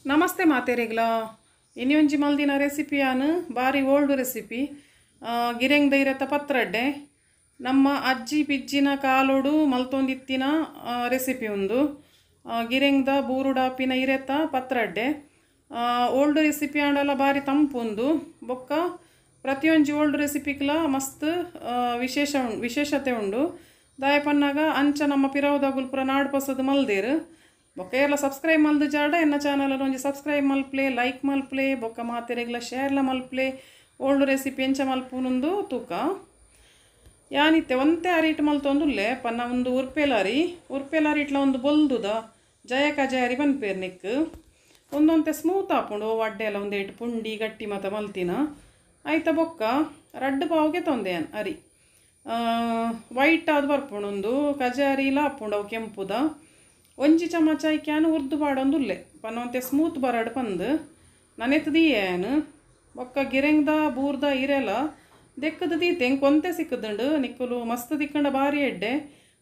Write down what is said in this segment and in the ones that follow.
ನಮಸ್ತೆ ಮಾತೆರೆಗ್ಲ ಇನಿಯೊಂಜಿ ಮಲ್ದಿನ ರೆಸಿಪಿಯಾನು ಬಾರಿ old recipe ಗಿರೆಂಗ್ ದೈರತ ಪತ್ರಡ್ಡೆ ನಮ್ಮ ಅಜ್ಜಿ ಪಿಜ್ಜಿನ ಕಾಲೋಡು ಮಲ್ತೊಂದಿತ್ತಿನ ರೆಸಿಪಿ ಉಂದು ಗಿರೆಂಗ್ದ ಬೂರುಡಾಪಿನ ಇರೆತ ಪತ್ರಡ್ಡೆ ಓಲ್ಡ್ ರೆಸಿಪಿ ಆಂಡಲ ಬಾರಿ ತಂಪುಂದು ಬೊಕ್ಕ ಪ್ರತಿಯೊಂಜಿ ಓಲ್ಡ್ ರೆಸಿಪಿಕ್ಲ ಮಸ್ತ್ ವಿಶೇಷ ವಿಶೇಷತೆ ಉಂಡು ದಾಯಪನ್ನಾಗ ಅಂಚ ನಮ್ಮ ಪಿರವುದ ಗುಲ್ಪುರ ನಾಡ್ಪಸದು ಮಲ್ದೇರು ಬೊಕ್ಕ ಎಲ್ಲ ಸಬ್ಸ್ಕ್ರೈಬ್ ಮಲ್ದು ಜಾಡ ಎನ್ನ ಚಾನಲ್ ಒಂಜಿ ಸಬ್ಸ್ಕ್ರೈಬ್ ಮಲ್ಪ್ಲೆ ಲೈಕ್ ಮಲ್ಪ್ಲೆ ಬೊಕ್ಕ ಮಾತೆರೆಗ್ಲ ಶೇರ್ಲ ಮಲ್ಪ್ಲೆ ಓಲ್ಡ್ ರೆಸಿಪಿ ಎಂಚ ಮಲ್ಪುನುಂದು ತೂಕ ಯಾನಿತ್ತೆ ಒಂತೆ ಅರಿಟ್ ಮಲ್ತೊಂದುಲ್ಲೆ ಪನ್ನ ಒಂದು ಉರ್ಪೆಲಾರಿ ಉರ್ಪೆಲಾರಿ ಇಟ್ಲ ಒಂದು ಬೊಲ್ದುದ ಜಯ ಕಜಾರಿ ಪನ್ಪೇರ್ ನೆಕ್ ಒಂದೊಂತೆ ಸ್ಮೂತ್ ಆಪುಂಡು ವಡ್ಡೆ ಎಲ್ಲ ಒಂದೇಟು ಪುಂಡಿ ಗಟ್ಟಿ ಮತ ಮಲ್ತಿನ ಆಯ್ತ ಬೊಕ್ಕ ರಡ್ಡು ಪಾವುಗೆ ತೊಂದೆ ಅರಿ ವೈಟ್ ಆದ್ ಬರ್ಪುಂಡು ಒಂದು ಕಜಾರಿಲ ಆಪುಂಡು ಅವು ಕೆಂಪುದ ಒಂಜಿ ಚಮಚ ಐಕ್ಯಾನು ಉರ್ದು ಪಾಡೊಂದುಲ್ಲೆ ಪನ್ನೊಂತೆ ಸ್ಮೂತ್ ಬರಡು ಪಂದು ನನೆತ್ತದೀಯೇನು ಬೊಕ್ಕ ಗಿರೆಂಗ್ದ ಬೂರ್ದ ಇರೆಲ ದೆಕ್ಕದ ದೀತೆ ಎಂಕ್ ಒಂತೆ ಸಿಕ್ಕದುಂಡು ನಿಕ್ಕುಲು ಮಸ್ತ್ ದಿಕ್ಕಂಡ ಬಾರಿ ಎಡ್ಡೆ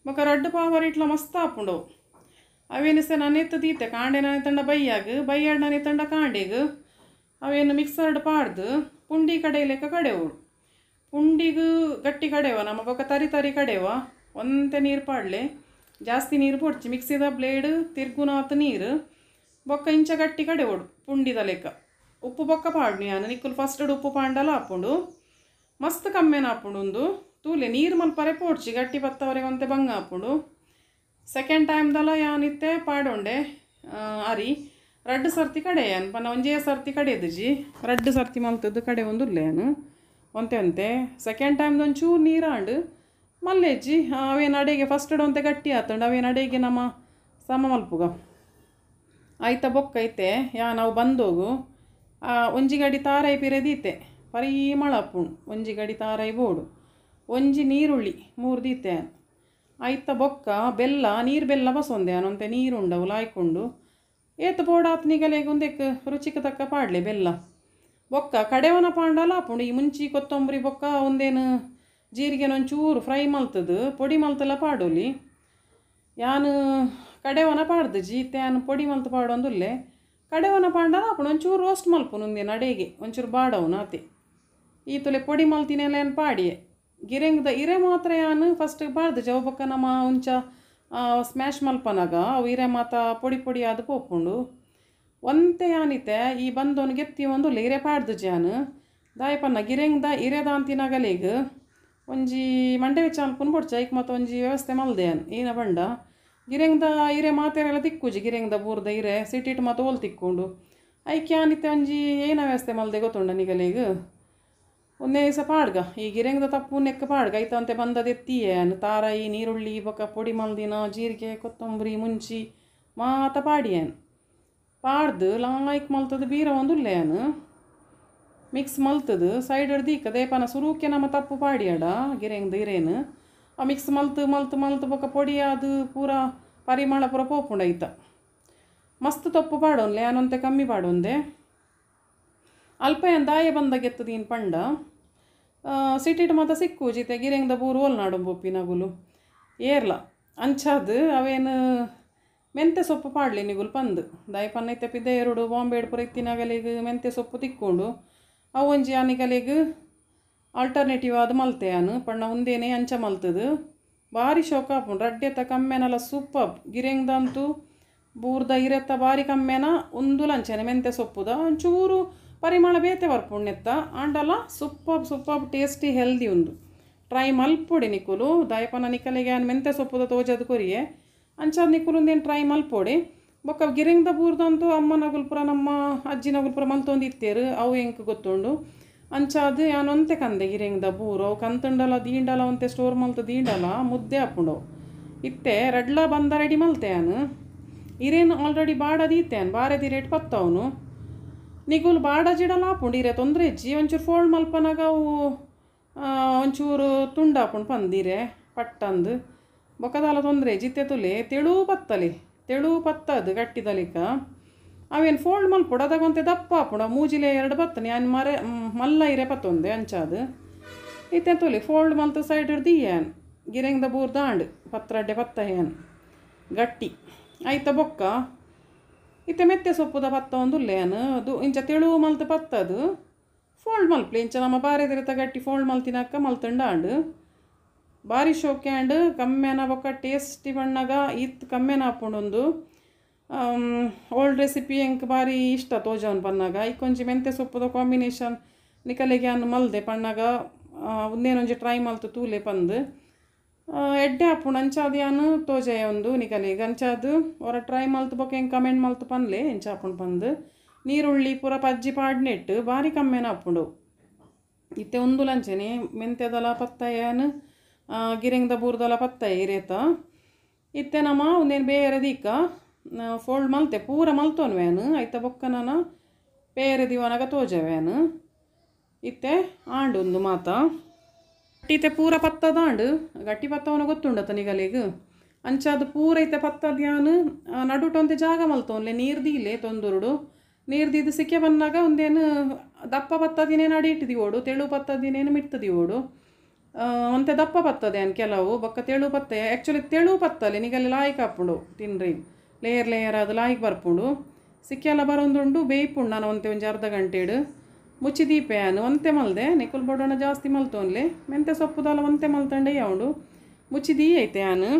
ಬೊಕ್ಕ ರಡ್ಡು ಪಾವರ್ ಇಟ್ಲ ಮಸ್ತ್ ಆಪುಂಡು ಅವೇನಿಸೆ ನನೆತ್ತು ದೀತೆ ಕಾಂಡೆ ನನೆ ತಂಡ ಬೈಯಾಗ ಬೈಯಾಡ್ ನನೆ ತಂಡ ಕಾಂಡೆಗ್ ಅವೇನು ಮಿಕ್ಸರ್ಡ್ ಪಾಡ್ದು ಪುಂಡಿ ಕಡೆ ಲೆಕ್ಕ ಕಡೆವು ಪುಂಡಿಗೂ ಗಟ್ಟಿ ಕಡೆವ ನಮ್ಮ ಬೊಕ್ಕ ತರಿ ತರಿ ಕಡೆವ ಒಂತೆ ನೀರು ಪಾಡ್ಲೆ ಜಾಸ್ತಿ ನೀರು ಪೊಡ್ಚಿ ಮಿಕ್ಸಿದ ಬ್ಲೇಡ್ ತಿರ್ಗುನಾತ್ ನೀರು ಬೊಕ್ಕ ಇಂಚ ಗಟ್ಟಿ ಕಡೆ ಓಡು ಪುಂಡಿದ ಲೆಕ್ಕ ಉಪ್ಪು ಬೊಕ್ಕ ಪಾಡ್ನು ಯಾನು ನಿಕ್ಕುಲು ಫಸ್ಟ್ ಉಪ್ಪು ಪಾಂಡಲ ಆಪುಂಡು ಮಸ್ತ್ ಕಮ್ಮೆನ ಆಪುಂಡು ಒಂದು ತೂಲೆ ನೀರು ಮಲ್ಪರೆ ಪೋಡ್ಚಿ ಗಟ್ಟಿ ಬತ್ತವರೆಗೆ ಒಂತೆ ಬಂಗ ಆಪುಂಡು ಸೆಕೆಂಡ್ ಟೈಮ್ದಲ್ಲ ಯಾನಿತ್ತೆ ಪಾಡೊಂಡೆ ಅರಿ ರಡ್ಡು ಸರ್ತಿ ಕಡೆ ಯಾನು ಪನ್ನ ಒಂಜೇ ಸರ್ತಿ ಕಡೆದುಜಿ ರಡ್ಡು ಸರ್ತಿ ಮಲ್ತದ್ದು ಕಡೆ ಒಂದುಲ್ಲೆ ಯಾನು ಒಂತೆ ಒಂತೆ ಸೆಕೆಂಡ್ ಟೈಮ್ದು ಒಂಚೂರು ನೀರಾಂಡು ಮಲ್ಲೇಜಿ ಅವೇನು ಅಡೆಗೆ ಫಸ್ಟ್ ಒಂತೆ ಗಟ್ಟಿ ಆತಂಡು ಅವೇನು ಅಡೆಗೆ ನಮ್ಮ ಸಮ ಮಲ್ಪುಗ ಆಯ್ತ ಬೊಕ್ಕ ಐತೆ ಯಾ ನಾವು ಬಂದೋಗು ಒಂಜಿ ಗಡಿ ತಾರಾಯಿ ಪಿರೆದೀತೆ ಪರಿಮಳ ಅಪ್ಪುಂಡು ಒಂಜಿ ಗಡಿ ತಾರಾಯಿ ಬೋಡು ಒಂಜಿ ನೀರುಳ್ಳಿ ಮೂರು ದೀತೆ ಆಯ್ತ ಬೊಕ್ಕ ಬೆಲ್ಲ ನೀರು ಬೆಲ್ಲ ಬಸೊಂದೆ ಅನೊಂತೆ ನೀರುಂಡವು ಲಾಯ್ಕೊಂಡು ಏತ್ ಬೋಡಾತ್ ನಿಗಲೆಗ್ ಒಂದೆಕ್ ರುಚಿಗೆ ತಕ್ಕ ಪಾಡ್ಲೆ ಬೆಲ್ಲ ಬೊಕ್ಕ ಕಡೆವನ ಪಾಂಡಲ ಆಪುಂಡು ಈ ಮುಂಚಿ ಕೊತ್ತಂಬರಿ ಬೊಕ್ಕ ಒಂದೇನು ಜೀರಿಗೆನ ಒಂಚೂರು ಫ್ರೈ ಮಲ್ತದು ಪೊಡಿ ಮಲ್ತಲ ಪಾಡೋಲಿ ಯಾನು ಕಡೆವನ ಪಾಡ್ದು ಜೀತೆ ಯಾನು ಪೊಡಿ ಮಲ್ತು ಪಾಡೊಂದುಲ್ಲೆ ಕಡೆವನ ಪಾಂಡಲ ಆಪುಂಡು ಒಂಚೂರು ರೋಸ್ಟ್ ಮಲ್ಪುನು ಒಂದೇನು ಅಡೆಗೆ ಒಂಚೂರು ಬಾಡವನು ಆತೆ ಈ ತುಲೆ ಪೊಡಿ ಮಲ್ತಿನೆಲ್ಲ ಏನು ಪಾಡಿಯೆ ಗಿರೆಂಗ್ದ ಇರೆ ಮಾತ್ರ ಯಾನು ಫಸ್ಟ್ ಪಾಡ್ದು ಜವ ಬೊಕ್ಕ ನಮ್ಮ ಉಂಚ ಸ್ಮ್ಯಾಶ್ ಮಲ್ಪನಾಗ ಅವು ಇರೆ ಮಾತ ಪೊಡಿ ಪೊಡಿ ಆದ ಪೋಪುಂಡು ಒಂತೆ ಯಾನಿತೆ ಈ ಬಂದವನು ಗೆತ್ತಿ ಒಂದು ಇರೆ ಪಾಡ್ದು ಜಾನು ದಾಯಪನ್ನ ಗಿರೆಂಗ್ದ ಇರೆದಾಂತಿನಗಲೆಗ್ ಒಂಜಿ ಮಂಡೆ ವೆಚ್ಚ ಅನ್ಕೊಂಡು ಬೊಡ್ಚ ಐಕ್ ಮತ್ತು ಒಂಜಿ ವ್ಯವಸ್ಥೆ ಮಲ್ದೆ ಏನ ಬಂಡ ಗಿರೆಂಗ್ದ ಇರೆ ಮಾತೆರೆಲ್ಲ ತಿಕ್ಕುಜಿ ಗಿರೆಂಗ್ದ ಬೂರ್ದ ಇರೆ ಸಿಟಿಟ್ ಮತ್ತು ಓಲ್ ತಿಕ್ಕೊಂಡು ಐಕ್ ಯಾನಿತೆ ಒಂಜಿ ಏನ ವ್ಯವಸ್ಥೆ ಮಲ್ದೆ ಗೊತ್ತುಂಡ ನಿಗಲೆಗ್ ಒಂದೇ ದಿವಸ ಪಾಡ್ಗ ಈ ಗಿರೆಂಗ್ದ ತಪ್ಪು ನೆಕ್ಕ ಪಾಡ್ಗ ಐತಂತೆ ಬಂದದೆತ್ತಿಯೇ ತಾರಾಯಿ ನೀರುಳ್ಳಿ ಬೊಕ್ಕ ಪೊಡಿ ಮಲ್ದಿನ ಜೀರಿಗೆ ಕೊತ್ತಂಬರಿ ಮುಂಚಿ ಮಾತ ಪಾಡಿಯೇನು ಪಾಡ್ದು ಲಾಯ್ಕ್ ಮಲ್ತದು ಬೀರ ಒಂದುಲ್ಲೇನು ಮಿಕ್ಸ್ ಮಲ್ತದು ಸೈಡ್ ದೀಕ ದೇಪನ ಸುರುಕೆ ನಮ್ಮ ತಪ್ಪು ಪಾಡಿಯಾಡ ಗಿರೆಂಗ್ದ ಇರೇನು ಆ ಮಿಕ್ಸ್ ಮಲ್ತು ಮಲ್ತು ಮಲ್ತು ಬೊಕ್ಕ ಪೊಡಿ ಅದು ಪೂರ ಪರಿಮಳ ಪೂರ ಪೋಪುಂಡು ಐತ ಮಸ್ತ್ ತಪ್ಪು ಪಾಡೊನ್ಲೆ ಅನೊಂತೆ ಕಮ್ಮಿ ಪಾಡೊಂದೆ ಅಲ್ಪ ಏನು ದಾಯ ಬಂದಾಗೆತ್ತದೀನು ಪಂಡ ಸಿಟಿಟ್ ಮಾತ ಸಿಕ್ಕು ಜಿತೆ ಗಿರೆಂಗ್ದ ಬೂರು ಓಲ್ ಬೋಪಿನಗುಲು ಏರ್ಲ ಅಂಚಾದು ಅವೇನು ಮೆಂತೆ ಸೊಪ್ಪು ಪಾಡ್ಲಿ ನಿಗುಲು ಪಂದು ದಾಯಪನ್ನ ಪಿದ್ದೆ ಎರಡು ಬಾಂಬೆ ಪೂರ ಇತ್ತಿನಗಲಿಗೆ ಮೆಂತೆ ಸೊಪ್ಪು ತಿಕ್ಕೊಂಡು ಅವು ಒಂಜಿ ಅನಿಗಲಿಗೆ ಆಲ್ಟರ್ನೇಟಿವ್ ಆದ ಮಲ್ತೆ ಯಾನು ಪಣ್ಣ ಒಂದೇನೆ ಅಂಚ ಮಲ್ತದು ಭಾರಿ ಶೋಕ ಆಪುಂಡು ರಡ್ಡೆತ ಕಮ್ಮೆನಲ್ಲ ಸೂಪರ್ ಗಿರೆಂಗ್ದಂತೂ ಬೂರ್ದ ಇರೆತ್ತ ಭಾರಿ ಕಮ್ಮೆನ ಒಂದು ಲಂಚನೆ ಮೆಂತೆ ಸೊಪ್ಪುದ ಒಂಚೂರು ಪರಿಮಳ ಬೇತೆ ಬರ್ಪುಂಡು ಆಂಡಲ ಸೂಪರ್ ಸೂಪರ್ ಟೇಸ್ಟಿ ಹೆಲ್ದಿ ಉಂದು ಟ್ರೈ ಮಲ್ಪೊಡಿ ನಿಕ್ಕುಲು ದಾಯಪನ ನಿಕ್ಕಲಿಗೆ ಮೆಂತೆ ಸೊಪ್ಪುದ ತೋಜದ ಕೊರಿಯೆ ಅಂಚಾದ ನಿಕ್ಕುಲು ಟ್ರೈ ಮಲ್ಪೊಡಿ ಬೊಕ್ಕ ಗಿರೆಂಗ್ದ ಬೂರ್ದಂತೂ ಅಮ್ಮನ ಗುಲ್ಪುರ ನಮ್ಮ ಅಜ್ಜಿನ ಗುಲ್ಪುರ ಮಲ್ತೊಂದು ಇತ್ತೇರು ಅವು ಎಂಕ್ ಗೊತ್ತುಂಡು ಅಂಚಾದು ಯಾನೊಂತೆ ಕಂದೆ ಗಿರೆಂಗ್ದ ಬೂರು ಅವು ಕಂತುಂಡಲ ದೀಂಡಲ ಒಂತೆ ಸ್ಟೋರ್ ಮಲ್ತು ದೀಂಡಲ ಮುದ್ದೆ ಆಪುಂಡವು ಇತ್ತೆ ರಡ್ಲ ಬಂದ ರೆಡಿ ಮಲ್ತೆ ಯಾನು ಇರೇನು ಆಲ್ರೆಡಿ ಬಾಡದೀತೆ ಯಾನು ಬಾರೆದಿ ರೇಟ್ ಪತ್ತವನು ನಿಗುಲು ಬಾಡ ಜಿಡಲ ಆಪುಂಡು ಇರೆ ತೊಂದರೆ ಇಜ್ಜಿ ಒಂಚೂರು ಫೋಲ್ಡ್ ಮಲ್ಪನಾಗ ಅವು ಒಂಚೂರು ತುಂಡಾಪುಂಡು ಪಂದಿರೆ ಪಟ್ಟಂದು ಬೊಕ್ಕದಾಲ ತೊಂದರೆ ಜಿತ್ತೆ ತುಲೆ ತೆಳು ಪತ್ತಲಿ ತೆಳು ಪತ್ತದು ಗಟ್ಟಿದಲಿಕ ಅವೇನು ಫೋಲ್ಡ್ ಮಲ್ಪೊಡು ಅದಾಗ ಒಂತೆ ದಪ್ಪ ಆಪುಂಡು ಮೂಜಿಲೆ ಎರಡು ಬತ್ತನೆ ಯಾನ್ ಮರೆ ಮಲ್ಲ ಇರೆ ಪತ್ತೊಂದೆ ಅಂಚಾದು ಇತ್ತೆ ತುಲಿ ಫೋಲ್ಡ್ ಮಲ್ತು ಸೈಡ್ ಹಿಡ್ದು ಗಿರೆಂಗ್ದ ಬೂರ್ದ ಆಂಡು ಪತ್ರಡ್ಡೆ ಪತ್ತ ಏನು ಗಟ್ಟಿ ಆಯ್ತ ಬೊಕ್ಕ ಇತ್ತೆ ಮೆತ್ತೆ ಸೊಪ್ಪುದ ಪತ್ತ ಒಂದುಲ್ಲೆ ಅದು ಇಂಚ ತೆಳು ಮಲ್ತು ಪತ್ತದು ಫೋಲ್ಡ್ ಮಲ್ಪ್ಲೆ ಇಂಚ ನಮ್ಮ ಬಾರೆದಿರತ ಗಟ್ಟಿ ಫೋಲ್ಡ್ ಮಲ್ತಿನಕ್ಕ ಮಲ್ತಂಡ ಆಂಡ್ ಬಾರಿ ಶೋಕೆ ಆಂಡ್ ಕಮ್ಮೆನ ಬೊಕ್ಕ ಟೇಸ್ಟಿ ಬಣ್ಣಗ ಇತ್ತು ಕಮ್ಮೆನ ಆಪುಂಡೊಂದು ಓಲ್ಡ್ ರೆಸಿಪಿ ಎಂಕ್ ಬಾರಿ ಇಷ್ಟ ತೋಜವನ್ ಪನ್ನಾಗ ಇಕ್ಕೊಂಜಿ ಮೆಂತೆ ಸೊಪ್ಪುದ ಕಾಂಬಿನೇಷನ್ ನಿಕಲೆಗೆ ಅನ್ನು ಮಲ್ದೆ ಪಣ್ಣಾಗ ಉಂದೇನೊಂಜಿ ಟ್ರೈ ಮಲ್ತು ತೂಲೆ ಪಂದು ಎಡ್ಡೆ ಆಪುಂಡು ಅಂಚಾದ ಯಾನು ತೋಜಾಯ ಒಂದು ನಿಕಲೆಗ್ ಅಂಚಾದ್ ಒರ ಟ್ರೈ ಮಲ್ತು ಬೊಕ್ಕ ಎಂಕ್ ಕಮೆಂಟ್ ಮಲ್ತು ಪನ್ಲೆ ಎಂಚ ಆಪುಂಡು ಪಂದು ನೀರುಳ್ಳಿ ಪೂರ ಪಜ್ಜಿ ಪಾಡ್ನೆಟ್ಟು ಬಾರಿ ಕಮ್ಮೆನ ಆಪುಂಡು ಇತ್ತೆ ಒಂದು ಲಂಚನೆ ಮೆಂತೆದಲ ಪತ್ತಯ್ಯನು ಗಿರೆಂಗ್ದ ಬೂರ್ದಲ ಪತ್ತಯ್ಯ ಇರೇತ ಇತ್ತೆ ನಮ್ಮ ಒಂದೇನು ಬೇರೆ ದೀಕ ಫೋಲ್ಡ್ ಮಲ್ತೆ ಪೂರ ಮಲ್ತೋನ್ವೇನು ಐತ ಬೊಕ್ಕ ನಾನು ಬೇರೆ ದಿವನಾಗ ತೋಜವೇನು ಇತ್ತೆ ಆಂಡು ಒಂದು ಮಾತ ಇತ್ತೆ ಪೂರ ಪತ್ತದ ಆಂಡು ಗಟ್ಟಿ ಪತ್ತವನ ಗೊತ್ತುಂಡತ ನಿಗಲಿಗ್ ಅಂಚಾದ ಪೂರ ಇತ್ತೆ ಪತ್ತದ್ಯಾನು ನಡುಟೊಂತೆ ಜಾಗ ಮಲ್ತೋನ್ಲೆ ನೀರು ದೀಲೆ ತೊಂದುರುಡು ನೀರು ದೀದು ಸಿಕ್ಕೆ ಬಂದಾಗ ಒಂದೇನು ದಪ್ಪ ಪತ್ತದಿನೇನು ಅಡಿ ಇಟ್ಟಿದಿ ಓಡು ತೆಳು ಪತ್ತದಿನೇನು ಮಿಟ್ಟದಿ ಓಡು ಒಂತೆ ದಪ್ಪ ಪತ್ತದೆ ಅನ್ ಕೆಲವು ಬೊಕ್ಕ ತೆಳು ಪತ್ತೆ ಆ್ಯಕ್ಚುಲಿ ತೆಳು ಪತ್ತಲೆ ನಿಗಲ್ಲಿ ಲಾಯ್ಕ್ ಹಾಪುಂಡು ತಿನ್ರಿ ಲೇಯರ್ ಲೇಯರ್ ಅದು ಲಾಯ್ಕ್ ಬರ್ಪುಂಡು ಸಿಕ್ಕೆಲ್ಲ ಬರೋಂದುಂಡು ಬೇಯ್ಪುಂಡು ನಾನು ಒಂತೆ ಒಂಜಿ ಅರ್ಧ ಗಂಟೆಡು ಮುಚ್ಚಿ ದೀಪೆ ಆನು ಒಂತೆ ಮಲ್ದೆ ನಿಕುಲ್ ಬೊಡೋಣ ಜಾಸ್ತಿ ಮಲ್ತೋನ್ಲೆ ಮೆಂತೆ ಸೊಪ್ಪುದಲ್ಲ ಒಂತೆ ಮಲ್ತಂಡೆ ಯಾವುಂಡು ಮುಚ್ಚಿ ದೀ ಐತೆ ಆನು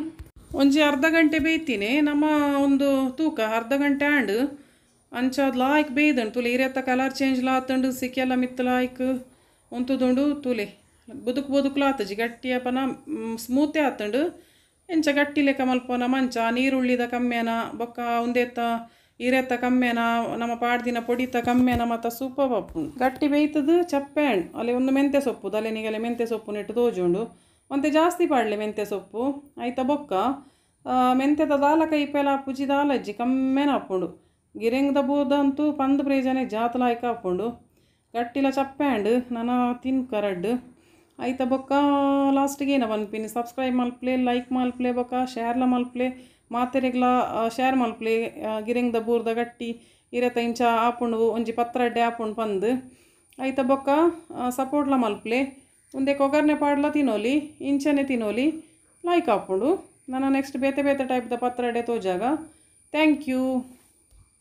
ಒಂಜಿ ಅರ್ಧ ಗಂಟೆ ಬೇಯ್ತೀನಿ ನಮ್ಮ ಒಂದು ತೂಕ ಅರ್ಧ ಗಂಟೆ ಆಂಡು ಅಂಚಾದ ಲಾಯ್ಕ್ ಬೇಯ್ದಂಡು ತುಲೆ ಇರೆತ್ತ ಕಲರ್ ಚೇಂಜ್ ಲಾತಂಡು ಸಿಕ್ಕೆಲ್ಲ ಮಿತ್ತ ಲಾಯ್ಕ್ ಉಂತುದುಂಡು ತುಲೆ ಬದುಕು ಬದುಕುಲ ಆತಜಿ ಗಟ್ಟಿಯಪನ ಸ್ಮೂತೆ ಆತಂಡು ಎಂಚ ಗಟ್ಟಿ ಲೆಕ್ಕ ಮಲ್ಪೋನ ಮಂಚ ನೀರುಳ್ಳಿದ ಕಮ್ಮೆನ ಬೊಕ್ಕ ಉಂದೆತ್ತ ಇರೆತ್ತ ಕಮ್ಮೆನ ನಮ್ಮ ಪಾಡ್ದಿನ ಪೊಡಿತ ಕಮ್ಮೆನ ಮತ್ತು ಸೂಪರ್ ಪಪ್ಪು ಗಟ್ಟಿ ಬೇಯ್ತದು ಚಪ್ಪೆ ಹಣ್ಣು ಅಲ್ಲಿ ಒಂದು ಮೆಂತೆ ಸೊಪ್ಪು ತಲೆ ನಿಗಲೆ ಮೆಂತೆ ಸೊಪ್ಪು ನೆಟ್ಟು ತೋಜುಂಡು ಒಂತೆ ಜಾಸ್ತಿ ಪಾಡಲಿ ಮೆಂತೆ ಸೊಪ್ಪು ಆಯ್ತಾ ಬೊಕ್ಕ ಮೆಂತೆದ ದಾಲ ಕೈಪೆಲ ಪುಜಿ ದಾಲಜ್ಜಿ ಕಮ್ಮೆನ ಹಾಪುಂಡು ಗಿರೆಂಗ್ದ ಬೂದಂತೂ ಪಂದ್ ಪ್ರಯೋಜನ ಜಾತಲಾಯ್ಕ ಹಾಪುಂಡು ಗಟ್ಟಿಲ ಚಪ್ಪೆ ಹಣ್ಣು ನನ್ನ ತಿನ್ ಕರಡ್ ಆಯ್ತಾ ಬೊಕ್ಕ ಲಾಸ್ಟಿಗೆ ಏನ ಪನ್ಪಿನಿ ಸಬ್ಸ್ಕ್ರೈಬ್ ಮಲ್ಪ್ಲೆ ಲೈಕ್ ಮಲ್ಪ್ಲೆ ಬೊಕ್ಕ ಶೇರ್ಲ ಮಲ್ಪ್ಲೆ ಮಾತೆರೆಗ್ಲ ಶೇರ್ ಮಲ್ಪ್ಲೆ ಗಿರೆಂಗ್ದ ಬೂರ್ದ ಗಟ್ಟಿ ಇರೆತ ಇಂಚ ಆಪುಂಡು ಒಂಜಿ ಪತ್ರಡ್ಡೆ ಆಪುಂಡು ಪಂದು ಆಯ್ತಾ ಬೊಕ್ಕ ಸಪೋರ್ಟ್ಲ ಮಲ್ಪ್ಲೆ ಒಂದೇ ಕೊಗರ್ನೆ ಪಾಡ್ಲ ತಿನ್ನೋಲಿ ಇಂಚನೆ ತಿನ್ನೋಲಿ ಲೈಕ್ ಆಪುಂಡು ನಾನು ನೆಕ್ಸ್ಟ್ ಬೇತೆ ಬೇತೆ ಟೈಪ್ದ ಪತ್ರಡ್ಡೆ ತೋಜಾಗ thank you.